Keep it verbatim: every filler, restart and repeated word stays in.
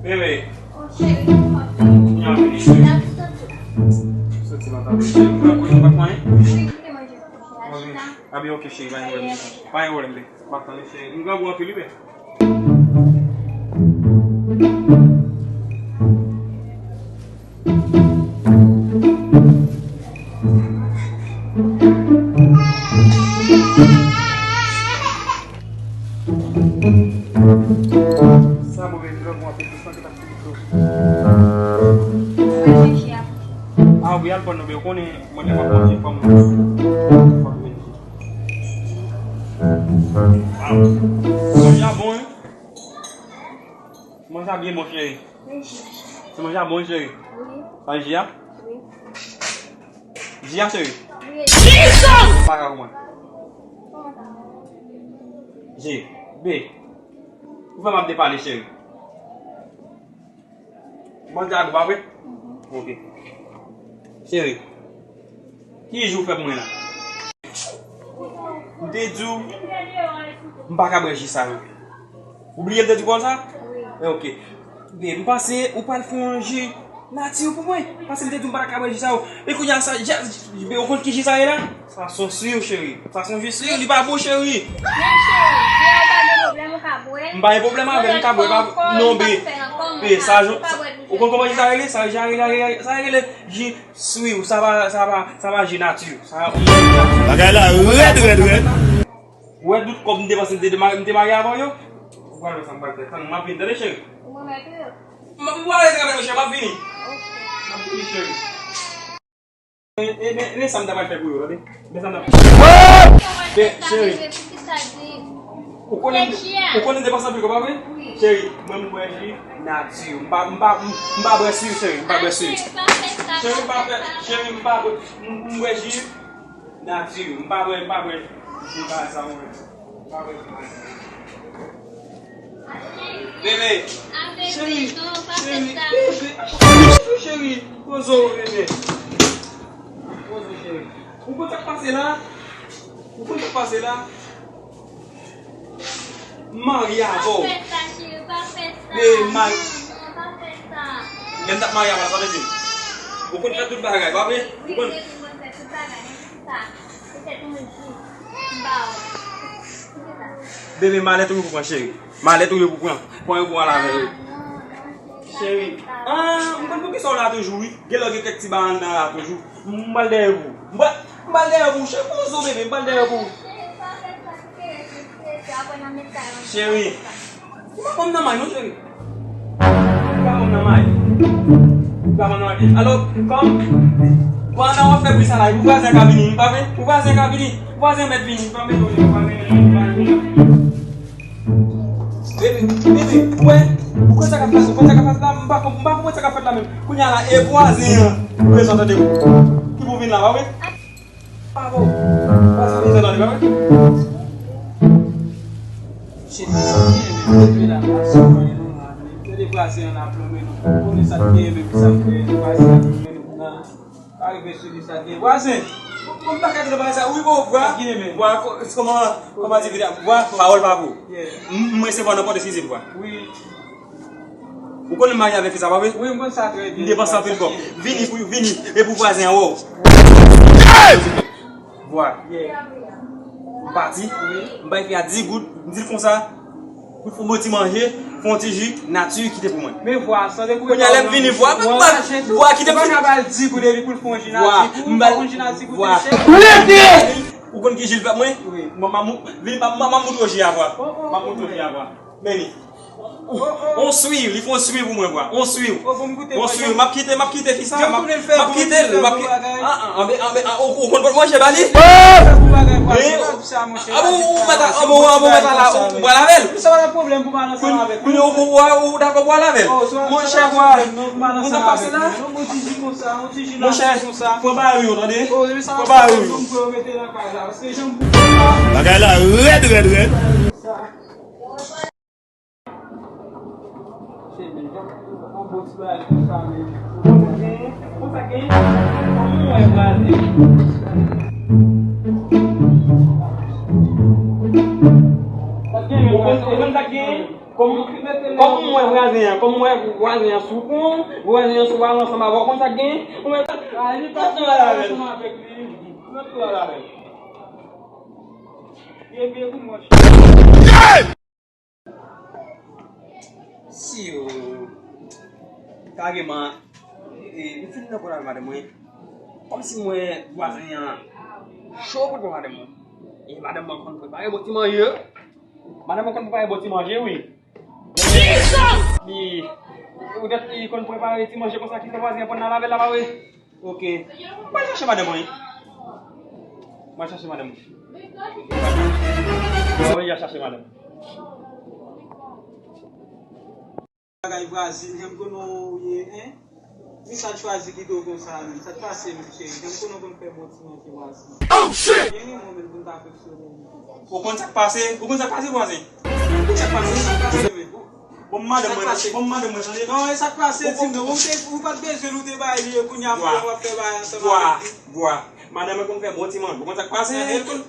Bebe. Kounya vini, cheri. Soti nan tablo, cheri. Mwen, mwen, mwen, mwen. Mwen, mwen. A byen, ok, cheri, pa gen pwoblèm. Pa gen pwoblèm, bebe. M ap tann, cheri. M grangou anpil, wi, bebe. Sa move, m grangou anpil, doucement ki t ap fini cho. Ah, wi, al pran non, men ou konnen, mwen, lè m ap manje, fò m, fò m vin. Wow. Manje a bon, wi. Manje a byen bon, cheri. Se manje a bon, cheri. Wi. Sa ji a? Wi. Ji a, cheri. Wi. Mwen pa ka konprann. Kòman sa? Ji. Be. Ou fè m ap depale, cheri. Manje a gou, pa vre? Mhm. Ok. Cheri, ki ji ou fè pou mwen la? M te di w, m pa ka bwè ji sa yo. Ou bliye m te di w sa? Wi. Eh, ok. Be, m panse ou pral fè yon ji nati pou mwen. Paske m te di w m pa ka bwè ji sa yo. E kounye a sa, ja, be, ou konn ki ji sa ye la? Sa se yon swiv, cheri. Sa se yon ji swiv, li pa bon, cheri. Men cheri, si w pa gen pwoblèm, ou ka bwè l. M pa gen pwoblèm avè l, m ka bwè l, pa, non, be, be, sa, ou konn kòman ji sa rele? Sa, sa rele, sa rele ji swiv, sa pa, sa pa, sa pa ji nati. Sa, bagay la rèd, rèd, rèd. Ou wè tout kòb m depanse, m te, m te marye avè w yo? Ou pral wè sa m pral fè. Tann, m ap vin, tande, cheri. Ou remèt ou yo? M, m pral rete avè w, cheri, m ap vini. Ok. M ap vini, cheri. E, e, men, men sa m ta pral fè pou yo, tande. Men sa m ta pral fè. Men, cheri, ou konnen, ou konnen depanse anpil, pa vre? Wi. Cheri, mwen, m bwè ji nati. M pa, m pa, m, m pa bwè swiv, cheri. M pa bwè swiv. Cheri, m pa fè, cheri, m pa bwè, m, m bwè ji nati. M pa bwè, m pa bwè ji pa sa, mwen. M pa bwè ji pa sa. Bebe, cheri, cheri, bebe, cheri, poze w, bebe. Poze w, cheri. Ou konn sa k pase la? Ou konn sa k pase la? M marye avè w. Pa fè sa, cheri, pa fè sa. Bebe, m marye. Non, non, pa fè sa. Lè m t ap marye avè w, sa vle di. Ou konn fè tout bagay, pa vre? Ou konn. Wi, wi, wi, mwen fè tout bagay, men ki sa? Petèt yon jou, m ba w. Bebe, malèt ou yo pou pran, cheri. Malèt ou yo pou pran. Pran yo pou al avè yo. Cheri. Ah, m konn poukisa w la toujou, wi. Gen lè w gen kèk ti bagay anndan la toujou. M pral dèyè pou ou. M pral, m pral dèyè pou ou, cheri. Poze w, bebe, m pral dèyè pou ou. Cheri. Ou pa konn nan may non, cheri. Ou pa konn nan may. Ou pa konn nan may. Alò, kòm, pandan w ap fè bri sa la, pou vwazen ka vini, pa vre? Pou vwazen ka vini. Vwazen mèt vini, pa mete w, pa mete w, pa mete w. Bebe, bebe, ou wè? Ou konn sa k ap pase, ou konn sa k ap pase la? M pa konp-, m pa konprann sa k ap fèt la menm. Kounye a la, e vwazen an, ou bezwen tande ki pou vin la, pa vre? Bravo! Bravo, mizè nan li, pa vre? Cheri, sa byen, men, depi la, pa sou mwen, nou la, men, se de vwazen an ap lonmen nou. Konnen sa byen, men, sa byen, vwazen an ap lonmen nou, nan. Pa rive sou li, sa byen. Vwazen! Bon, m pa ka tande bagay sa. Wi, bon, vwa. Sa byen, men. Vwa, ko-, kòman, kòman di, vwa, pawòl pa pou. Yeah. M, m resevwa nan pòt, eskize m, vwa. Wi. Ou konnen m marye avèk fi sa, pa vre? Wi, m konn sa trè byen. M depanse anpil kòb. Vini pou, vini. E pou vwazen an, wè w. Vwa. Yeah. M pati. Wi. M bay fi a dis goud. M di l konsa, pou l fè yon bon ti manje, fè yon ti ji nati, kite pou mwen. Men vwa, sa depi kounye a lè m vini, vwa, vwa, vwa, kite m fini. Ou pa ka ba l dis goud epi pou l fè yon ji nati pou ou, fè yon ji nati pou ou, cheri. Ou konn ki ji l fè mwen? Wi. M, m, m, vini, m, m, m montre w ji a, vwa. M ap montre w ji a, vwa. Men li. On swiv, li fè on swiv pou mwen, vwa. On swiv. On swiv. M ap kite, m ap kite fi sa. M ap, m ap kite l, m ap kite. Ah, ah, anbe, anbe, ah, ou, ou konn pot manje ba li? Ah, bon, ou mèt a, ah, bon, ah, bon, mèt a la, ou, ou pral avè l? Kounye a, ou, ou, ou dakò pral avè l? Monchè, vwa. Ou konn sa k pase la? Monchè, pran bagay ou yo, tande? Pran bagay ou yo. Bagay la rèd, rèd, rèd. Cheri, yon bon ti bagay konsa, men. Konsa gen, konsa gen, kòman w wè vwazen? Ou konn sa k genyen? Kòm, kòm m wè vwazen an, kòm m wè vwazen an sou kou, vwazen an sou pale ansanm avè w, ou konn sa k genyen? Ou mèt, ou mèt twò al avè l. Ou mèt twò al avè l. Si yo kareman, e, m fin nan pral madanm mwen. Kòmsi m wè vwazen an cho pou l pran madanm mwen. E madanm mwen konn prepare bon ti manje. Madanm mwen konn prepare bon ti manje, wi. Li, poutèt li konn prepare ti manje konsa ki fè vwazen an pran nan lavel la, pa vre? Ok. Mwen chache madanm mwen. Mwen chache madanm mwen. Mwen chache madanm. Bagay vwazen, jan m konnen w ye, en? Misye al chwazi kite w konsa, menm. Sa k pase, menm, cheri? Jan m konnen w konn fè bon ti manje vwazen. Oh, shit! Gen yon moun menm pou m ta afeksyone. Ou konn sa k pase? Ou konn sa k pase, vwazen? Ou konn sa k pase? Sa k pase, menm? Bon, madanm mwen, bon, madanm mwen chanje. Non, e sa k pase, di m non. Ou te, ou pa t bezwen l, ou te bay li, e kounye a w ap fè bagay ansanm avèk li. Bwa, bwa. Madanm mwen konn fè bon ti manje. Ou konn sa k pase? Eh, el konn,